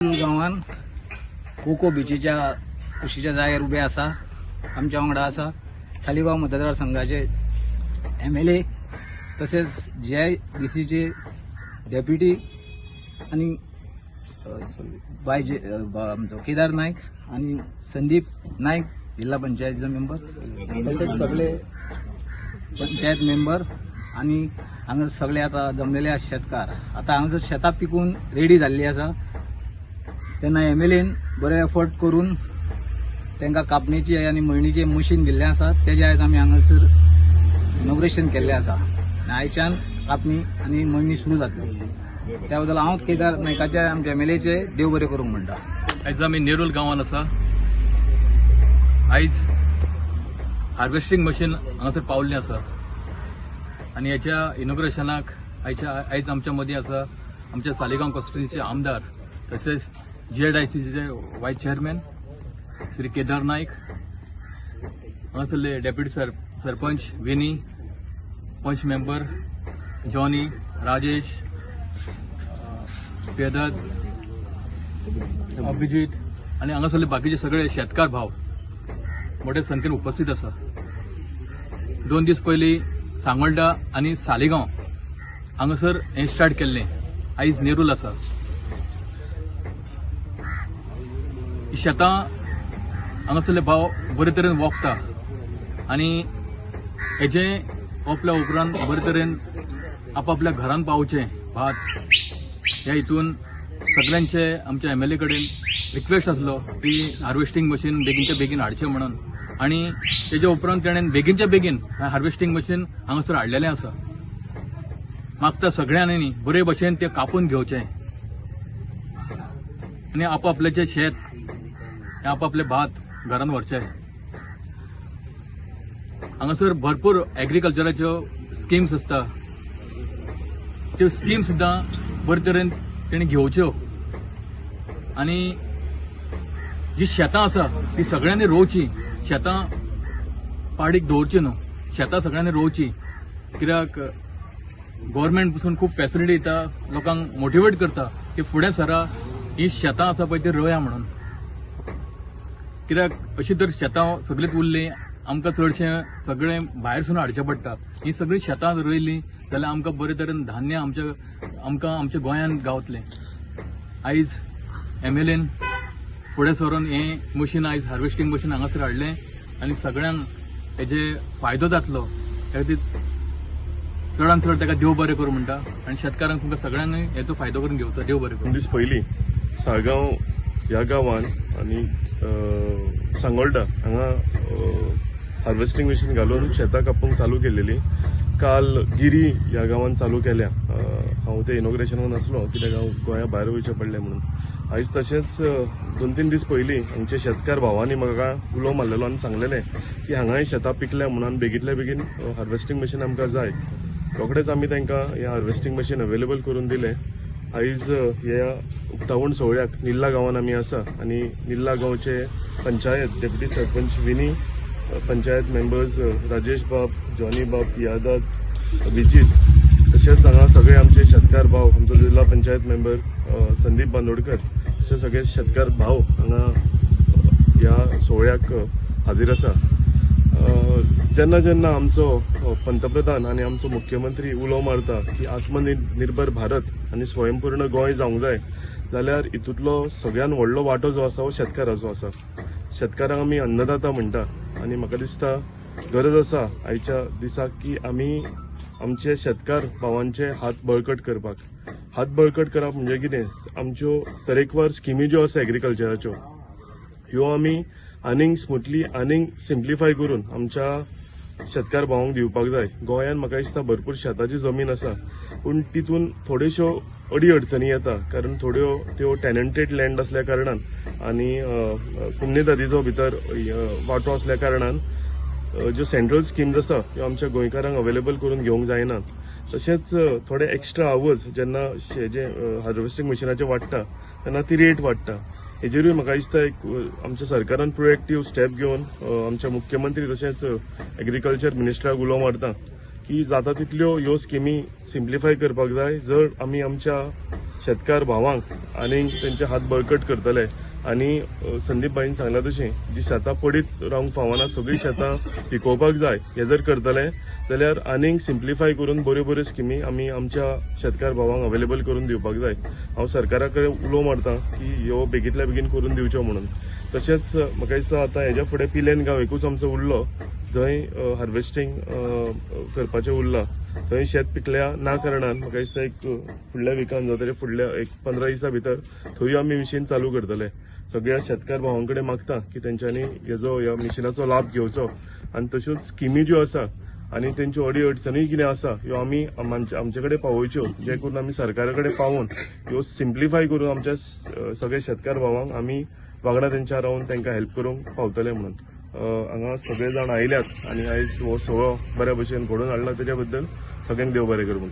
गांवान कोको बिचीच्या कुशीच्या जाग्यार उबे आसा. आमच्या वांगडा आसा सालिगांव मतदारसंघाचे MLA तसेच GIDCचे डेप्युटी आनी बाय जे आमचो केदार नायक आनी संदीप नायक जिल्हा पंचायतीचो मेंबर, तशेंच सगळे पंचायत मेंबर आनी हांगा सगळे आतां जमलेले आसा शेतकार. आतां हांगासर शेतां पिकून रेडी जाल्ली आसा तेन्ना MLAन बरे एफर्ट करून तांकां कापणेची आनी मळणीचे मशीन दिल्लें आसा. तेजे आयज आमी हांगासर इनॉग्रेशन केल्लें आसा आनी आयच्यान कापणी आनी मळणी सुरू जातली. त्या बद्दल हांव केदार नायकाचे आमच्या MLAचे देव बरें करूंक म्हणटा. आयज आमी नेरूल गांवांत आसा. आयज हार्वेस्टिंग मशीन हांगासर पावल्लें आसा आनी हेच्या इनॉग्रेशनाक आयज आमच्या मदीं आसा आमच्या सालिगांव कॉन्स्टिट्युन्सीचे आमदार तशेंच GIDCचे वायस चेअरमॅन श्री केदार नायक, हांगासरले डेप्युटी सरपंच विनी, पंच मेंबर जॉनी, राजेश, पेदत, अभिजीत आनी हांगासरले बाकीचे सगळे शेतकार भाव मोठ्या संख्येन उपस्थित आसा. 2 दीस पयलीं सांगोल्डा आनी सालिगांव हांगासर हें स्टार्ट केल्लें. आयज नेरूल आसा. शेतां हांगासरले भाव बरे तरेन वोगता आनी हेजें ओंपल्या उपरांत बरे तरेन आपापल्या घरान पावचें भात ह्या हितून सगळ्यांचे आमच्या MLA कडेन रिक्वेस्ट आसलो की हार्वेस्टिंग मशीन बेगीनच्या बेगीन हाडचें म्हणून आनी तेज्या उपरांत तेणेन बेगीनच्या बेगीन हार्वेस्टिंग मशीन हांगासर हाडलेलें आसा. मागता सगळ्यांनी बरे भशेन तें कापून घेवचें आनी आपापल्याचें शेत आपापलें भात घरान व्हरचें. हांगासर भरपूर एग्रीकल्चराच्यो स्किम्स आसता, त्यो स्कीम सुद्दां बरे तरेन तेणी घेवच्यो आनी जी शेतां आसा ती सगळ्यांनी रोवची. शेतां पाडीक दवरची न्हू, शेतां सगळ्यांनी रोवची. कित्याक गव्हर्मेंट पसून खूब फॅसिलिटी दिता, लोकांक मोटिवेट करता की फुडें सरा ही शेतां आसा पळय ती रोया म्हणून. कित्याक अशी तर शेतां सगळींच उरलीं आमकां चडशें सगळें भायर सून हाडचें पडटा. ही सगळीं शेतां रोयलीं जाल्यार आमकां बरे तरेन धान्य आमकां आमच्या गोंयांत गावतलें. आयज MLAन फुडें सरून हें मशीन आयज हार्वेस्टिंग मशीन हांगासर हाडलें आनी सगळ्यांक हेजे फायदो जातलो त्या खातीर चडान चड ताका देव बरें करूं म्हणटा आनी शेतकारांक तुमकां सगळ्यांक हेचो फायदो करून घेवचो. देव बरें करूं. 2 दीस पयलीं साळगांव ह्या गांवान आनी सांगोल्डा हांगा हार्वेस्टिंग मशीन घालून शेतां कापूंक चालू केलेली. काल गिरी ह्या गांवान चालू केल्या. हांव ते इनॉग्रेशनाक नासलो कित्याक हांव गोंया भायर वयचें पडलें म्हणून. आयज तशेंच 2-3 दीस पयलीं आमचे शेतकार भावांनी म्हाका उलो मारलेलो आनी सांगलेलें की हांगाय शेतां पिकल्या म्हणून बेगींतल्या बेगीन हार्वेस्टिंग मशीन आमकां जाय. रोखडेच आमी तांकां हें हार्वेस्टिंग मशीन अवेलेबल करून दिलें. आयज ह्या उक्तावण सोहळ्याक निल्ला गांवान आमी आसा आनी निल्ला गांवचे पंचायत डेप्युटी सरपंच विनी, पंचायत मेंबर्स राजेश बाब, जॉनी बाब, यादव, अभिजीत, तशेंच हांगा सगळे आमचे शेतकार भाव, आमचो जिल्हा पंचायत मेंबर संदीप बांदोडकर, अशे सगळे शेतकार भाव हांगा ह्या सोहळ्याक हाजीर आसा. जेन्ना जेन्ना आमचो पंतप्रधान आनी आमचो मुख्यमंत्री उलो मारता की आत्मनिर्भर भारत आनी स्वयंपूर्ण गोंय जावंक जाय जाल्यार हितूंतलो सगळ्यान व्हडलो वांटो जो आसा हो शेतकाराचो आसा. शेतकारांक आमी अन्नदाता म्हणटा आनी म्हाका दिसता गरज आसा आयच्या दिसाक की आमी आमचे शेतकार भावांचे हात बळकट करपाक. हात बळकट करप म्हणजे कितें, आमच्यो तरेकवार स्किमी ज्यो आसा एग्रीकल्चराच्यो ह्यो आमी आनीक स्मुथली आनीक सिम्प्लिफाय करून आमच्या शेतकार भावांक दिवपाक जाय. गोंयांत म्हाका दिसता भरपूर शेताची जमीन आसा पूण तितून थोड्योश्यो अडी अडचणी येता कारण थोड्यो त्यो टेनंटेड लँड आसल्या कारणान आनी कुमनेदादीचो भितर वांटो आसल्या कारणान ज्यो सेंट्रल स्किम्स आसा त्यो आमच्या गोंयकारांक अवेलेबल करून घेवंक जायना. तशेंच थोडे एक्स्ट्रा आवर्स जेन्ना जे हार्वेस्टिंग मशिनाचे वाडटा तेन्ना ती रेट वाडटा. हेजेरूय म्हाका दिसता एक आमच्या सरकारान प्रोएक्टीव स्टेप घेवन आमच्या मुख्यमंत्री तशेंच एग्रीकल्चर मिनिस्टराक उलो मारता की जाता तितल्यो ह्यो स्किमी सिम्प्लिफाय करपाक जाय. जर आमी आमच्या शेतकार भावांक आनीक तेंचे हात बळकट करतले. आनी संदीप भाईन सांगला तशें जी शेतां पडीत रावंक फावना, सगळीं शेतां पिकोवपाक जाय, हें जर करतले जाल्यार आनीक सिम्प्लिफाय करून बऱ्यो बऱ्यो स्किमी आमी आमच्या शेतकार भावांक अवेलेबल करून दिवपाक जाय. हांव सरकारा कडेन उलो मारता की ह्यो बेगींतल्या बेगीन करून दिवच्यो म्हणून. तशेंच म्हाका दिसता आतां हेज्या फुडें पिलेन गांव एकूच आमचो उरलो जंय हार्वेस्टींग करपाचें उरलां. थंय शेत पिकल्या ना कारणान म्हाका दिसता एक फुडल्या विकान जावं ताच्या फुडल्या एक 15 दिसां भितर थंय आमी मिशीन चालू करतले. सगळ्या शेतकार भावां कडेन मागता की तेंच्यांनी हेजो ह्या मिशिनाचो लाभ घेवचो आनी तश्योच स्किमी ज्यो आसा आनी तेंच्यो अडी अडचणी कितें आसा ह्यो आमी आमचे कडेन पावोवच्यो, जे करून आमी सरकारा कडेन पावोवन ह्यो सिम्प्लिफाय करून आमच्या सगळ्या शेतकार भावांक आमी वांगडा तेंच्या रावन तांकां हेल्प करूंक पावतले म्हणून. हांगा सगळे जाण आयल्यात आनी आयज हो सगळो बऱ्या भशेन घडोवन हाडला, तेच्या बद्दल सगळ्यांक देव बरें करूं म्हणटा.